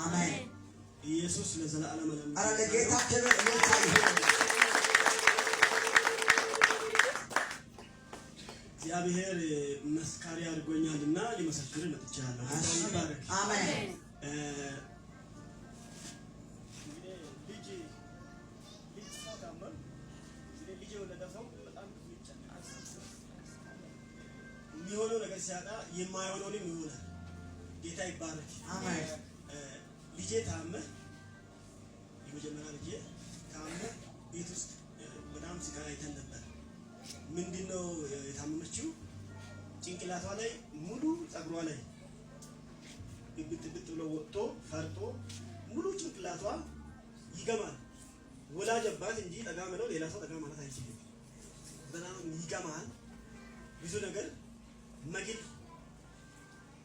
አሜን። ኢየሱስ ለዘላለም ዓለም። ኧረ ለጌታ ክብር እልልታ ይሁን። እግዚአብሔር መስካሪ አድርጎኛልና ሊመሰክር መጥቻለሁ። ጌታ ይባረክ። አሜን። እንግዲህ ልጅ ልጅ ሲታመም፣ እንግዲህ ልጅ የወለደ ሰው በጣም ብዙ ይጨነቃል። የሚሆነው ነገር ሲያጣ የማይሆነውንም ይሆናል። ጌታ ይባረክ። አሜን። ልጄ ታመ፣ የመጀመሪያ ልጄ ታመ፣ ቤት ውስጥ በጣም ስቃይ አይተን ነበር። ምንድነው የታመመችው? ጭንቅላቷ ላይ ሙሉ ፀጉሯ ላይ እብጥ እብጥ ብሎ ወጥቶ ፈርጦ ሙሉ ጭንቅላቷ ይገማል። ወላጅ አባት እንጂ ጠጋ ብለው ሌላ ሰው ጠጋ ማለት አይችልም። በጣም ይገማል። ብዙ ነገር መግል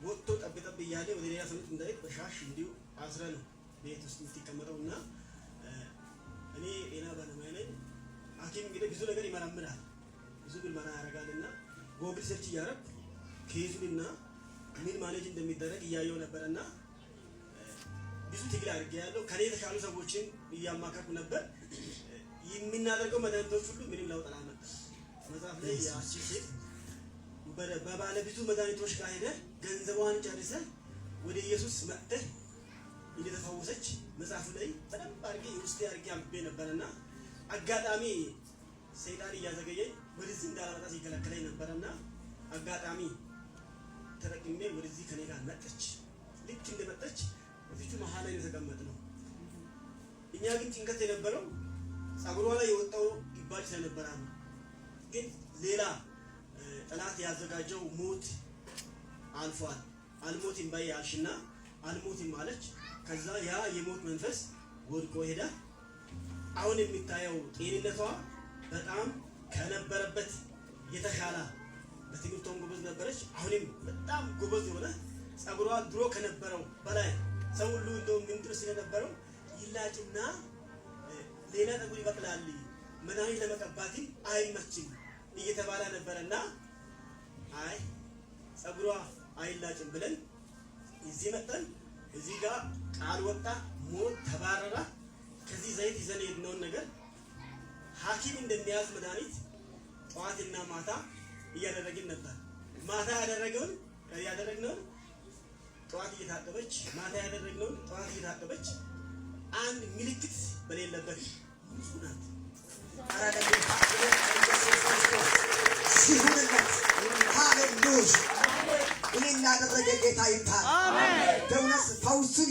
ወጥቶ ጠብ ጠብ እያለ ወደ ሌላ ሰው እንዳይሄድ በሻሽ እንዲሁ አስረ ነው ቤት ውስጥ የምትቀመጠው። እና እኔ ጤና ባለሙያ ነኝ። ሐኪም እንግዲህ ብዙ ነገር ይመረምራል፣ ብዙ ምርመራ ያደርጋል። እና Google search እያደረኩ case ኡንና ምን manage እንደሚደረግ እያየው ነበረና ብዙ ትግል አድርጌ ያለው ከኔ የተሻሉ ሰዎችን እያማከርኩ ነበር። የምናደርገው መድኃኒቶች ሁሉ ምንም ለውጥ አላመጣም። መጽሐፍ ላይ ያቺ ሴት በባለ ብዙ መድኃኒቶች ጋር ሄደህ ገንዘቧን ጨርሰህ ወደ ኢየሱስ መጥተህ እንደተፈወሰች መጽሐፉ ላይ በደንብ አድርጌ ውስጤ አድርጌ አንብቤ ነበረና አጋጣሚ ሰይጣን እያዘገየኝ ወደዚህ እንዳላመጣ ሲከለከለኝ ነበረና አጋጣሚ ተጠቅሜ ወደዚህ ከኔ ጋር መጠች። ልክ እንደመጠች እዚቹ መሀል ላይ የተቀመጥነው። እኛ ግን ጭንቀት የነበረው ጸጉሯ ላይ የወጣው ይባጭ ስለነበረ ነው። ግን ሌላ ጠላት ያዘጋጀው ሞት አልፏል። አልሞትም በይ አልሽና አልሞትም አለች። ከዛ ያ የሞት መንፈስ ወድቆ ሄደ። አሁን የሚታየው ጤንነቷ በጣም ከነበረበት የተሻለ፣ በትምህርቷም ጎበዝ ነበረች። አሁንም በጣም ጎበዝ የሆነ ጸጉሯ ድሮ ከነበረው በላይ፣ ሰው ሁሉ እንደውም ምንጥር ስለነበረው ይላጭና ሌላ ጸጉር ይበቅላል፣ መድኃኒት ለመቀባትም አይመችም እየተባለ ነበረና አይ ጸጉሯ አይላጭም ብለን እዚህ መጠን እዚህ ጋር ቃል ወጣ፣ ሞት ተባረረ። ከዚህ ዘይት ይዘን የሄድነውን ነገር ሐኪም እንደሚያዝ መድኃኒት ጠዋትና ማታ እያደረግን ነበር። ማታ ያደረግነውን ጠዋት እየታጠበች፣ ማታ ያደረግነውን ጠዋት እየታጠበች፣ አንድ ምልክት በሌለበት ንጹህ ናት። ኧረ ለጌታ ክብር ኢየሱስ ክርስቶስ ይሁንለት። ሃሌሉያ! ይህን ያደረገ ጌታ ይባረክ። በእውነት ፈውሱን